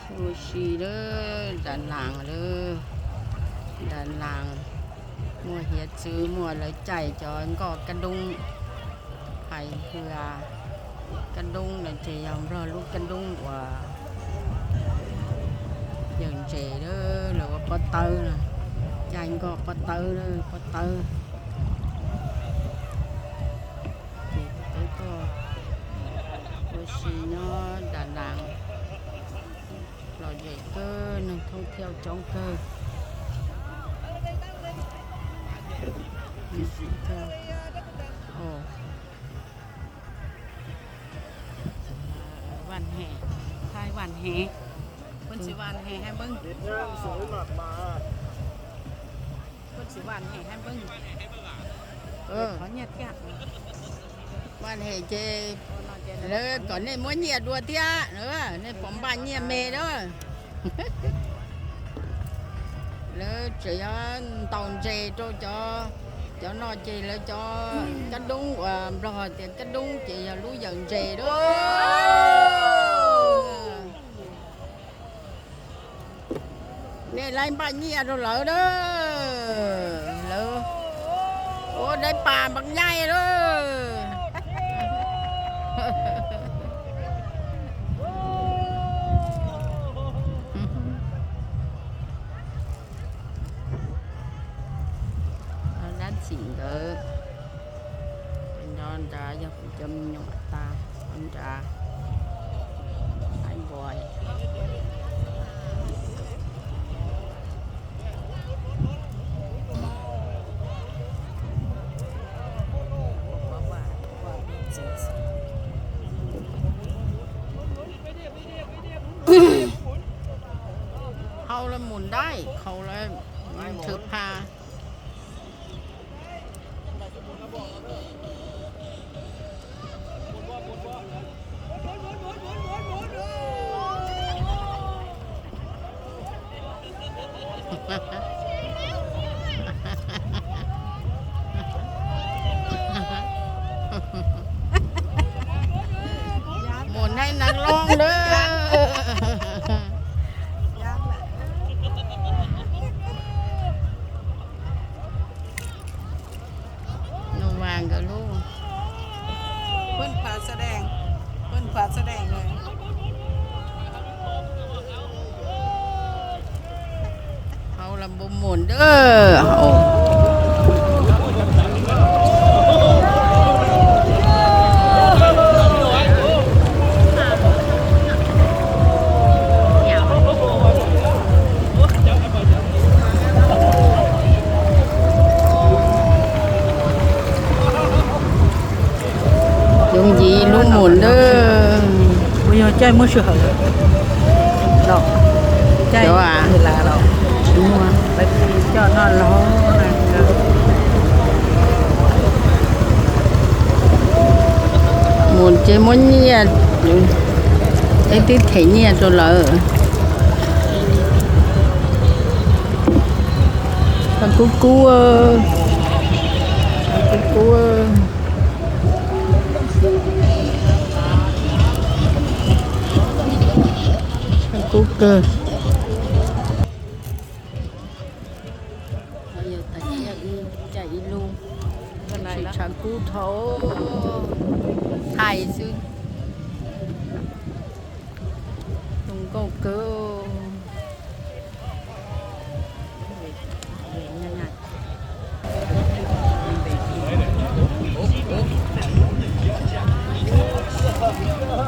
ໂອຊີເດີ ດານລ່າງເດີ ດານລ່າງ ມົວເຮັດຊື້ ມົວລະໃຈຈອນກໍກະດຸງ ໃຜເພື່ອກະດຸງນະ ເຈຍອມລໍລູກກະດຸງວ່າ ເຢິງເຈເດີ ຫຼືວ່າປະເຕີນະ ໃຈກໍປະເຕີເດີ ປະເຕີ ເຈເດີກໍ ໂອຊີເນາະ ດານລ່າງ. ຫຼໍ່ໃຫຍ່ເກີນ ນັກທ່ອງທ່ຽວຈ້ອງເກີນ ໂອ້ ຫວ່ານແຫ ຖ່າຍຫວ່ານແຫ ເພິ່ນຊິຫວ່ານແຫໃຫ້ເບິ່ງ ເຮັດງານສວຍໝາກໝາ. ເພິ່ນຊິຫວ່ານແຫໃຫ້ເບິ່ງ ເອີ ເຂົາເຫຍດກຽດ ຫວ່ານແຫເຈ ເລີ ກ່ອນນີ້ມົວເຫຍດດ້ວຍເທຍ ເອີ ໃນປ້ອມບ້ານເຫຍດແມ່ເດີ ເລີ ຈະຍອນຕອງເຈໂຕຈອ ຈອນອເຈ ເລີ ຈອ ກະດຸງ ເອີ ບລໍເຕຍກະດຸງເຈ ຢາລູຢາເຈເດີ. ນີ້ໄລ່ປາເຫຍໂຕເລີເດີ ເລີ ໂອ້ ໄດ້ປາບັກໃຫຍ່ເດີ ເອົາດ້ານສິງເດີ ເປັນດອນດາ Jam nyok ta unda ai boy. ເຮົາລະໝູນໄດ້ ເຂົາລະຖືພາ. ໝູນໃຫ້ນັກຮ້ອງເດີ. ນະຫວ່າງກັບລູກ ເພິ່ນພາສະແດງ ເພິ່ນພາສະແດງເລີຍ ເຮົາລຳບໍ່ມ່ວນເດີ ເຮົາ. ລຸງຈີລຸງໝູນເດີ ບໍ່ຍອມໃຈມື້ຊື່ເຮົາດອກ ໃຈເວລາດອກ ໄປເຈາະນອນລໍນະ ໝູນເຈໝູນເນຍ ໄອ້ຕິດໄຂເນຍໂຕເລີ. ປາກູກູເອີ ປາກູກູເອີ ປາກູເກີ ຈະອີລູ ປາກູໂທ ໄທຊຶ ລຸງໂກເກີ.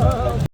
ເ